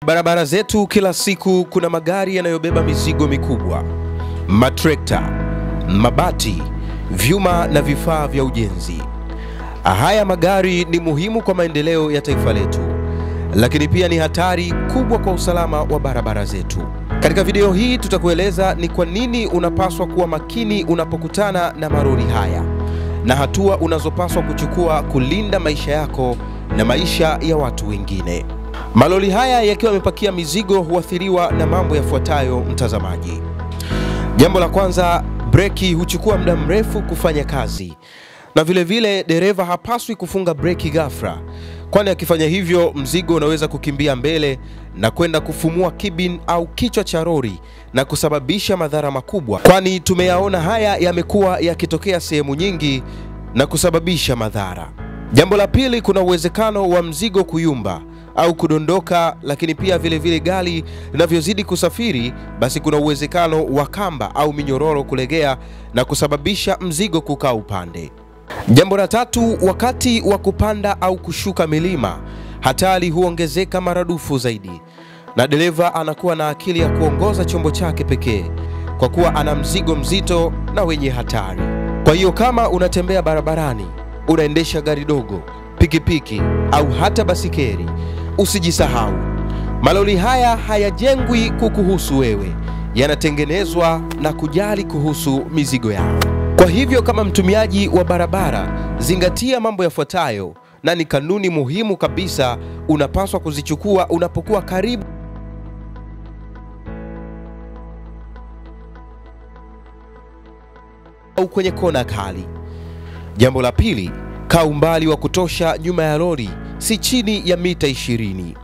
Barabara zetu kila siku kuna magari yanayobeba mizigo mikubwa, matrekta, mabati, vyuma na vifaa vya ujenzi. Haya magari ni muhimu kwa maendeleo ya taifa letu, lakini pia ni hatari kubwa kwa usalama wa barabara zetu. Katika video hii tutakueleza ni kwa nini unapaswa kuwa makini unapokutana na malori haya na hatua unazopaswa kuchukua kulinda maisha yako na maisha ya watu wengine. Malori haya yakiwa yamepakia mizigo huathiriwa na mambo yafuatayo, mtazamaji. Jambo la kwanza, breki huchukua muda mrefu kufanya kazi. Na vile vile dereva hapaswi kufunga breki ghafla, kwani akifanya hivyo mzigo unaweza kukimbia mbele na kwenda kufumua kibin au kichwa cha lori na kusababisha madhara makubwa, kwani tumeyaona haya yamekuwa yakitokea sehemu nyingi na kusababisha madhara. Jambo la pili, kuna uwezekano wa mzigo kuyumba au kudondoka, lakini pia vile vile gari linavyozidi kusafiri basi kuna uwezekano wa kamba au minyororo kulegea na kusababisha mzigo kukaa upande. Jambo la tatu, wakati wa kupanda au kushuka milima hatari huongezeka maradufu zaidi, na dereva anakuwa na akili ya kuongoza chombo chake pekee kwa kuwa ana mzigo mzito na wenye hatari. Kwa hiyo kama unatembea barabarani, unaendesha gari dogo, pikipiki au hata basikeli, usijisahau. Malori haya hayajengwi kukuhusu wewe, yanatengenezwa na kujali kuhusu mizigo yao. Kwa hivyo kama mtumiaji wa barabara, zingatia mambo yafuatayo, na ni kanuni muhimu kabisa unapaswa kuzichukua unapokuwa karibu au kwenye kona kali. Jambo la pili, kaa umbali wa kutosha nyuma ya lori, si chini ya mita 20.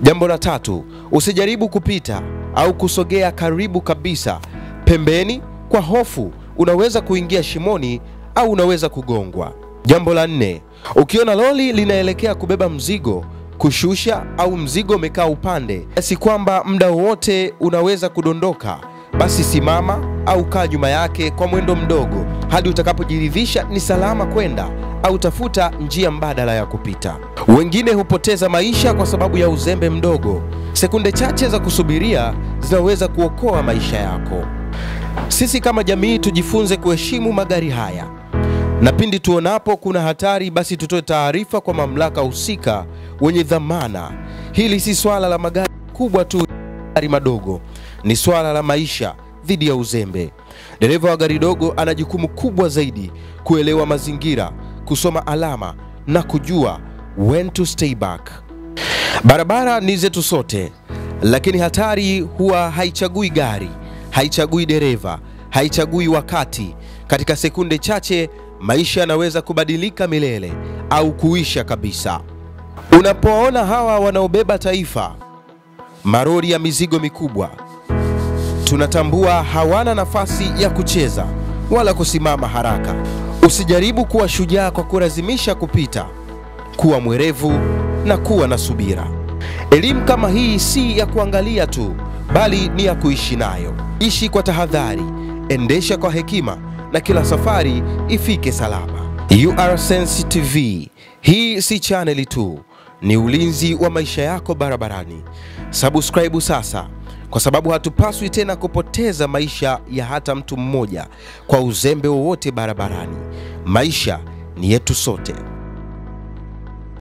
Jambo la tatu, usijaribu kupita au kusogea karibu kabisa pembeni kwa hofu unaweza kuingia shimoni au unaweza kugongwa. Jambo la nne, ukiona lori linaelekea kubeba mzigo, kushusha au mzigo umekaa upande, si kwamba muda wote unaweza kudondoka, basi simama au kaa nyuma yake kwa mwendo mdogo hadi utakapojiridhisha ni salama kwenda, au tafuta njia mbadala ya kupita. Wengine hupoteza maisha kwa sababu ya uzembe mdogo. Sekunde chache za kusubiria zinaweza kuokoa maisha yako. Sisi kama jamii tujifunze kuheshimu magari haya, na pindi tuonapo kuna hatari basi tutoe taarifa kwa mamlaka husika wenye dhamana. Hili si swala la magari kubwa tu, magari madogo, ni swala la maisha dhidi ya uzembe. Dereva wa gari dogo ana jukumu kubwa zaidi kuelewa mazingira, kusoma alama na kujua when to stay back. Barabara ni zetu sote, lakini hatari huwa haichagui gari, haichagui dereva, haichagui wakati. Katika sekunde chache maisha yanaweza kubadilika milele au kuisha kabisa. Unapoona hawa wanaobeba taifa, malori ya mizigo mikubwa, tunatambua hawana nafasi ya kucheza wala kusimama haraka. Usijaribu kuwa shujaa kwa kulazimisha kupita. Kuwa mwerevu na kuwa na subira. Elimu kama hii si ya kuangalia tu, bali ni ya kuishi nayo. Ishi kwa tahadhari, endesha kwa hekima, na kila safari ifike salama. UR Sense TV, hii si channel tu, ni ulinzi wa maisha yako barabarani. Subscribe sasa, kwa sababu hatupaswi tena kupoteza maisha ya hata mtu mmoja kwa uzembe wowote barabarani. Maisha ni yetu sote.